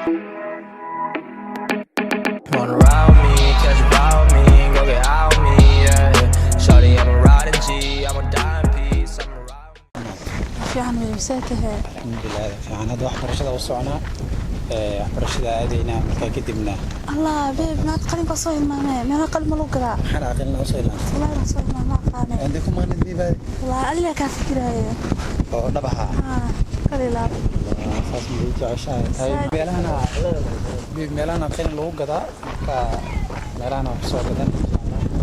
Wanna ride with me, catch a vibe with me, go get out with me, yeah. Shawty, I'm a riding G, I'm a dime piece, I'm a ride. Fiican wey, misee tahay? Alxamdulilah, fiican. Hadda waxbarashada u soconaa, waxbarashada aadaynaa, markaa kadibna. Allah, babe, maad qalinka soo hilmaamee. Meelaha qalin ma lagu gadaa? Maxaan aqalina usoo ilaantay? Wallahi waan soo hilmaamay, ma aqaane. Intay ku maqnid, baby? Wallahi adigaa kaa fikiraaye. Oo dhab ahaa? Haa, kalilaab. Saas ma ii jeceshahay? Hay, meelahana babe, meelahana qalin lagu gadaa. Marka meelahana wax kusoo gadan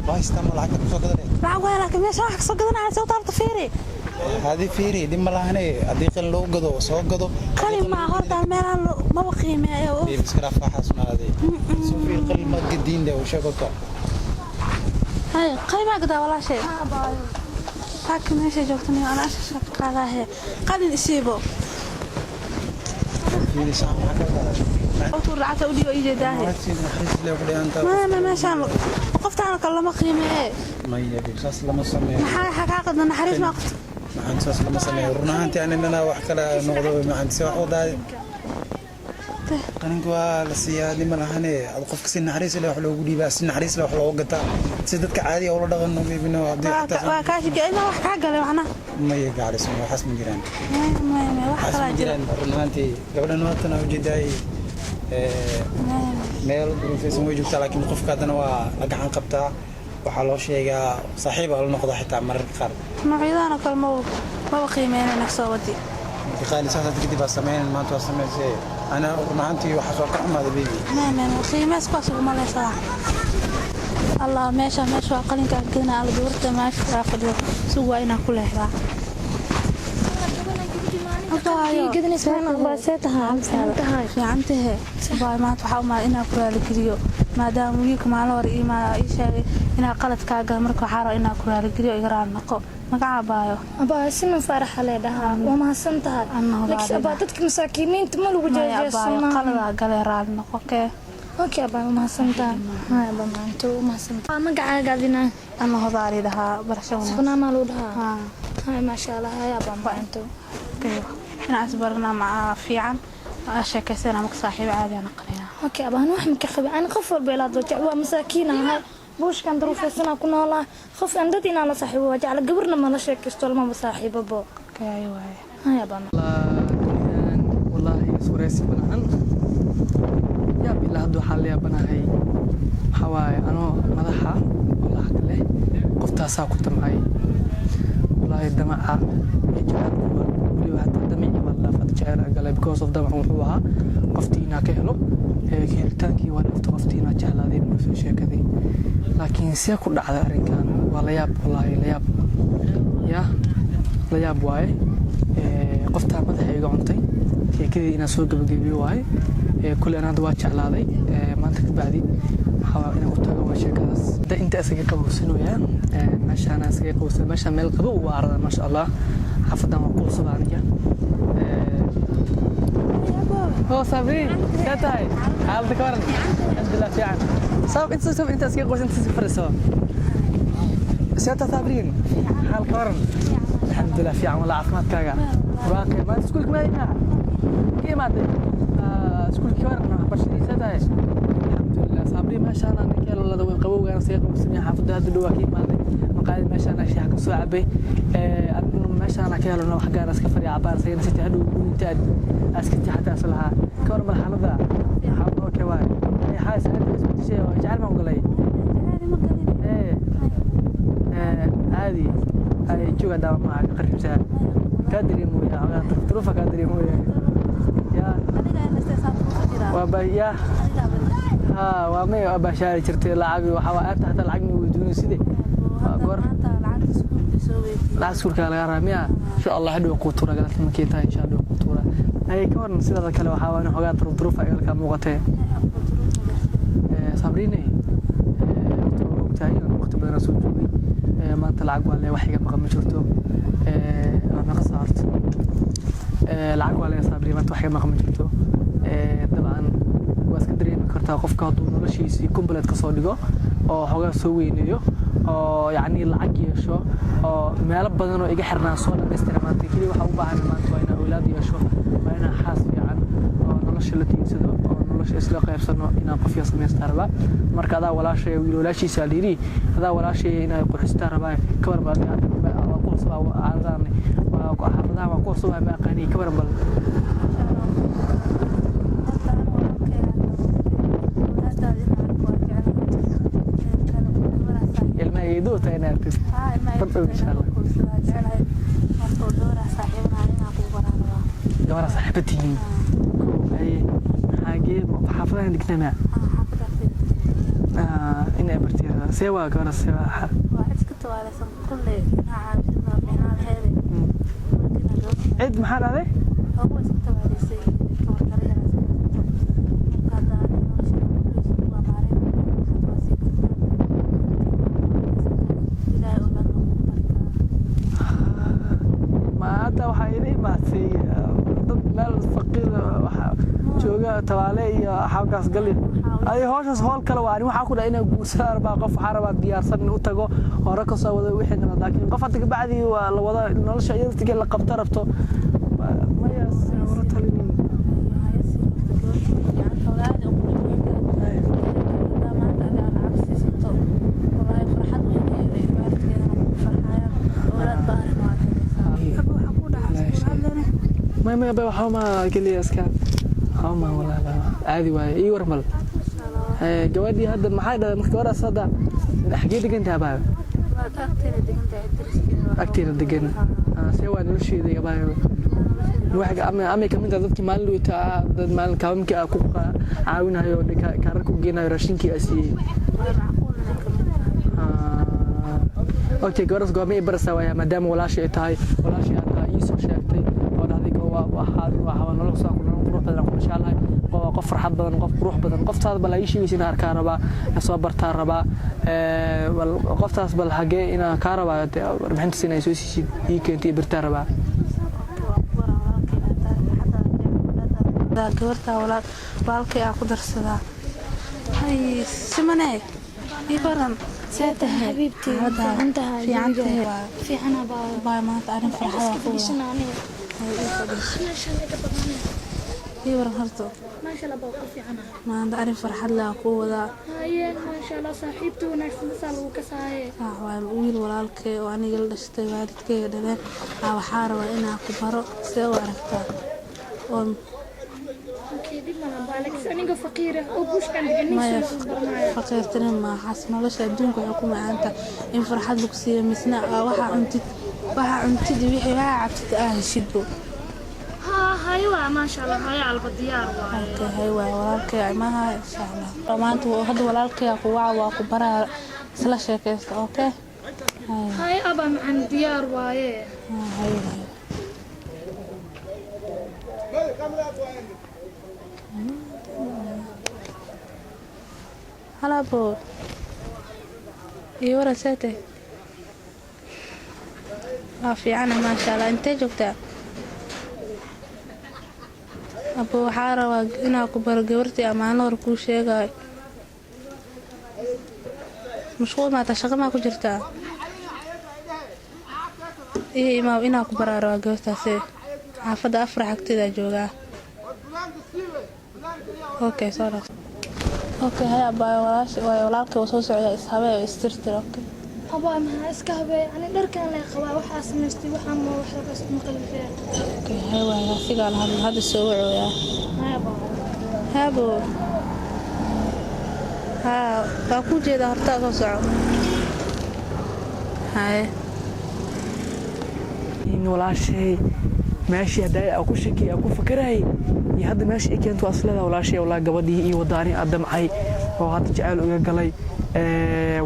waa haystaa, ma lacagta kusoo gadanay? Lacag waay, laakiin meesha wax kasoo gadanaya soo taabta, fiiri. Hadi fiiri, dhib ma lahane. Haddii qalin lagu gado, soo gado. Qalin maa horta, meelahan maba qiimeeyo. Babe, iska dhaaf waxaas naaday. Soo fiir, qalin ma gadiin de u sheeg horta. Hay, qalin maa gadaa, walaashay? Taaka meesha joogta niyo anaa shasha ka qaadaahe. Qalin isiibo. Fiiri, sax maxaa ka wadaa? Utuur lacagta u dhiibo, ii jeedaahe. Naxariis leh ku dhigantaa. Ma meeshaan qoftaan kale lama qiimeeye. Maya babe, saas lama sameeyo. Maxaa xagaa qadna naxariis maa qofta? Maxaan, saas lama sameeyo. Run ahaantii anigana wax kale noqdo. Maxaan si wax wadaa, qalinka waa la siiyaa, dhib ma lahane. Ad qofka si naxariis leh wax loogu dhiibaa, si naxariis leh wax loogu gataa, si dadka caadiga ula dhaqano, baby-no haddii xataa. Waa kaashige inaa wax kaa galay macnaha. Maya gacaliso, waxaas ma jiraan. Maya, maya, maya, wax waxaas kalaa ma jira. jiraan. Run ahaantii gabadhan waatan ujeedaay meel duruufaysan way joogtaa, laakiin qofka haddana waa la gacan qabtaa, waxaa loo sheegaa, saaxiib aa la noqdaa xitaa mararka qaar. Noocyadan oo kale maba qiimeynayna soo wadi. Marka qaali, saas hadda kadib aa sameynan. Maanta waa samaysay. Ana run ahaantii waxaa soo ka xumaaday, baby. Maya, maya, qiimeys kuwaas uguma leysaa. Allah, meesha meesha waa qalinka aan gedana. Alla, gabarta meesha fadhido sug, waa inaa ku leexdaa. Fiicantahe baay. Maanta waxaa umaad inaa ku raaligeliyo, maadaama wiilka maalin hore ii sheegay inaa qalad kaa gala. Marka waxaa raba inaa ku raaligeliyo, iga raali noqo. Magacaa, baayo? Abaa, Siman Faaraxa lee dhahaa. Waa mahadsan tahay. Laakiin abaa, dadka masaakiiniinta ma lagu Maya abaayo, jeejeesanaa. Qaladaa galee, raali noqo kee. Okay abaa, waa mahadsan tahay. Hay abaa, maanta waa mahadsan tahay. Magacaaga adina? Ana hodaali dhahaa. Barasho wanaagsan. Sugnaamaa lagu dhahaa? Haa. Hay, maasha Allah. Hay abaa, maanta. Inaan isbaranaa macaa fiican, sheekaysana, marka saaxiibo caadi aan aqrinaa. Okay abaa, ana wax maka qabi. Ani qof walba ilaa doo waa masaakiin ahay, buushkan daruufaysanaa ku noolaa. Qof aan dad inaan la saaxiibo waa jecla, gabarna ma la sheekaysto, lamaba saaxiibabo. Okay, waaye. Hay abaa. Dunidan wallaahi iswareysi malahan. Yaab, ilaa hadda waxaa la yaabanahay waxaa waaye anoo madaxa oo lacag leh qoftaasaa ku damcay. Wallaahi damaca iyo jacaylkuba, weliba hataa damicii baa la dhaafaa, jacayl aa galay because of damacu wuxuu ahaa qoftii inaa ka helo. Helitaankii waa dhaafta, qoftii inaa jeclaaday soo sheekaday. Laakiin see ku dhacday arrinkan? Waa la yaab, wallaahi la yaab, ya la yaab waaye. Qoftaa madaxa iga cuntay, sheekadii inaan soo gabagabiyo waaye. Kulli ana hadda waa jeclaaday. Maanta ka bacdi waxaa waa inaan u tago waa sheekadaas. Hadda inta isaga qabowsanoyaa, meeshaana isaga qabowsan. Meeshaan meel qabow waa arada, maasha Allah. Xaafadan waa ku cusub aniga. Oo Sabriin, see tahay? Xaaladda ka waran? Alxamdulilah, fiican. Sabab inta soo inta iskaga qabowsan, inta iska fadhiso. See tahay, Sabriin? Xaal ka waran? Alxamdulilah, fiican walaa. Caafimaadkaaga waraaqe? Maanta iskuulka ma aadinaa? Ka imaatay iskuulkii? Waran waxbarashadiisa tahay? Alxamdulilah. Sabriin, meeshaan ninka lolada weyn qabowgaan isaga qabowsan yahay. Xaafadda hadda dhowaa ka imaaday, maqaayad meeshaan shaaha ka soo cabay. Meeshaan ka helno wax gaar iska fadhiya cabaar isagana si hadhow inta aad iska tixataa islahaa. Ka waran bal xaaladda? Xaaladda okay waay. Xaas aad isbedeshay oo jacayl baan galay. Caadi ay jooga daawa maaha, qaribsaa kaa dareemooya, duruufa kaa dareemooya. Ya waa ba ya ha waa may, waa baashaari jirtay. Lacag waxaa waa aanta hataa lacag ma weydiinay side waa goor lacag iskuulka laga rabaa miya? Insha Allah hadhow kuu tuura galabta markay tahay, insha Allah kuu tuura. Ay ka waran sidaada kale? Waxaa waa in xogaa duruuf ay kaa muuqatee. Sabriine, horta waa ogtahay inaan waqti badan soo joogay. Maanta lacag waa le, wax iga maqan ma jirto. Waa meeqa saa horta? Lacag waa le, Sabriin, maanta wax iga maqan ma jirto. Dabcan waa iska dareemi kartaa qofka hadduu noloshiisii complete ka soo dhigo oo xogaa soo weyneeyo oo yacni lacag yeesho oo meelo badan oo iga xirnaan soo dhamaystira. Maanta keliya waxaa u baahan maanta waa inaa awlaad yeesho, waa inaa xaas fiican oo nolosha. Nolosha la tiigsado oo nolosha isla qaybsano, inaan qofya samaystaa rabaa. Marka adaa walaashay, wiil walaashiisa layidhi, adaa walaashay inay qurxistaa rabaa. Ka waran bal? Waa ku cusubaa caadadan, waa xaafadaha, waa ku cusubaa, ma aqaani. Ka waran bal? Horta anigu walaalkay walaashaada inaan arko waa jeclahay. Kale gabaraa saaxiib Ilmaha eedo tahay inaad aragtid. Haa, ilmaha. Bardhow, insha Allah. Waa jeclahay. Horta gabaraa saaxiibana inaan kugu baraan rabaa. Gabaraa saaxiiba tihiin? Kow, haye, xaagee xaafadahan degnaa? Haa, xaafadda agteeda. Inay bartay see waa gabadha, see waa xaal? Waa cid iska tawaaleysan kulley, inaa caawisid waa fiicnaan laheede. Marka inaa gabadha Cid maxaa dhahday? Hoogo iska tawaaleysay, tabartara yar iska jirto. Marka hadda ani nolosha kuleysa waa maareyn, hadda waa sii kartaa. Ilaahay awlaad waa kugu dari karaa. Ma hadda waxaa ila imaatay dad meel faqiir waxa jooga, tabaale iyo xawgaas gali ay howshaas howl kale waa. Ani waxaa ku dhahay inaa guursadaan rabaa. Qof waxaa rabaa diyaarsan in u tago, hore ka soo wado wixii dhan, laakiin qof hadda kabacdi waa la wada nolosha iyada laftigeeda la qabta rabto, maya wala talinin. Haya, sii horta gabadha fiicanta, walaal u qurux badan tahay. Haddaa maanta adiga aad lacag siisato, wallaahi farxad weyn ay helay, waalidkeedana kugu farxayaan, awlaad baarin waad helaysaa. Aba, waxaa ku dhaca hadlane. Maya, maya, ba waxba ma keliya iska waxba ma, walaa caadi waaye. Ii war mal gabadhii hadda maxay dhahday? Marka gabadhaas hadda xagee degan tahay, abaayo? Waad agteeda degan tahay, dariskeeda waa. Agteeda degan. See waa nolosheeda, abaayo? Wax ama ama kamid ah dadkii maalin dhowta, dad maalin kaabamkii aa ku caawinayo, kaararka u geenayo, raashinkii aa siiyey? Waa macquul inay kamid tahay. Okay, gabadhaas goorma i baraysaa waaya, maadaama walaashay ay tahay, walaashay aad tahay, ii soo sheegtay oo dhahday waxaad waa nolol saa ku nolol qurux badan aan ku jeclahay, qof farxad badan, qof qurux badan, qoftaas bal ii sheegaysa inaan arkaa rabaa, soo bartaa rabaa. Bal qoftaas bal xagee inaan kaa rabaa warbixintaas inay soo siisid, ii keentay, ii bartaa rabaa. Gabartaa walaalkay aa ku darsadaa. Hay simane, ii baran, see tahay? Xabiibtii? Xaaladdaada? Fiican tahay? Fiican tahay. Fiicana baa. Baay, maanta arrin farxad Iska ku wada. Fadhiisana aniga. Hay, ii fadhiiso. Meeshaan iga badanay. Ii waran horta. Maasha Allah, baa ku fiicana. Maanta arrin farxad leh aa kuu wadaa. Haye, maasha Allah, saaxiibta wanaagsan saa lagu kasaaye. Sax waay. Wiil walaalkay oo aniga la dhashtay, waalidkayga dhaleen aa, waxaa rabaa inaan ku baro. See u aragtaa oo? Okay, dhib malaha baa, laakiin aniga faqiir ah oo buushkan degan nin Maya. soo lagu baranayo. Faqiirtani maaxaas. Nolosha adduunka waxay ku macaanta in farxad lagu siiyo, misna aa waxaa cuntid iyo wixii waxaa cabtid aa heshidbo. Haa, haye waa, maasha Allah, haye alba diyaar waaye. Okay, hay waay, walaalkay imaha insha Allah maanta. Hadda walaalkay aa ku waca, waa ku baraa, isla sheekaysta. Okay. Hay. Haye aba macaan, diyaar waaye. Haa, hay hay. Halabo, iyo waran, seete? Waa fiicana, maasha Allah. Intee joogtaa, abo? Waxaa rabaa inaa ku baro gabartii ammaano hor kuu sheegayo. Mashquul maata? Shaqa maa ku jirtaa? Iyo imaam inaa ku baraa rabaa gabartaasi. Xaafadda Afrax agteedaa joogaa. Okay, soo dhaq. Okay, hay abaayo, walaash waay, walaalkay wuu soo socdaa. Ishabee oo istirtir, okay? Abaa, maxaa iska habee? Ani dharkan lay qabaa, waxaa samaystay, waxaa ma wax laga maqalifee. Okay, hay waay, asigaa la hadla hadda, soo wacooyaa. Haye abaa. Haabo, haa, waa kuu jeedaa, hortaa soo soco. Haye. In walaashay meeshii hadda ku shakiyay, ku fakarayay, iyo hadda meesha i keento waa isleedahay walaashay. Walaa gabadhii ii wadaani aad damcay oo hadda jacayl uga galay.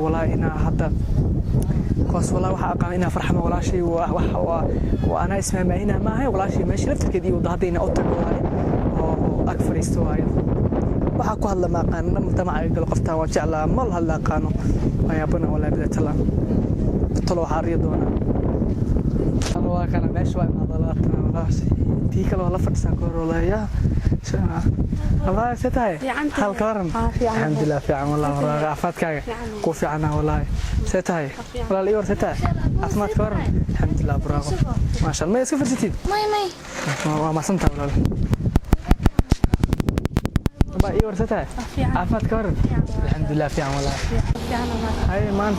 Walaa inaa hadda kaas, walaa waxaa aqaan inaa farxama walaashay. Waa anaa ismaamaahina maahay. Walaashay meesha laftirkeed ii wada hadda inaa u tago waaye oo ag fadhiisto waaye. Waxaa ku hadla ma aqaan, dhan damaca iga galo. Qoftaan waa jeclaa, ma la hadla aqaano, waa yaabana. Walaa bila tala talo, waxaa riya doonaa. Waa kana meesha waa imaada labaatan walaashay, tii kale waa la fadhisaa ka hor. Walaahi والله see tahay? Fiican tahay. Hal ka waran? Aa, fiican. Alxamdulilah, fiican wallah. Wallah caafimaadkaaga ku fiicana. Wallahi see tahay, walaal? Ii war, see tahay? Caafimaad ka waran? Alxamdulilah, buraaqo, maasha Allah. Ma iska fadhisatid? May, may. Waa mahadsantahay, walaal. Abaa, ii warsataa? Fiican. Caafimaad ka waran? Fiican. Alxamdulilah, fiican wallahi. Fiican maanta. Haye, maanta.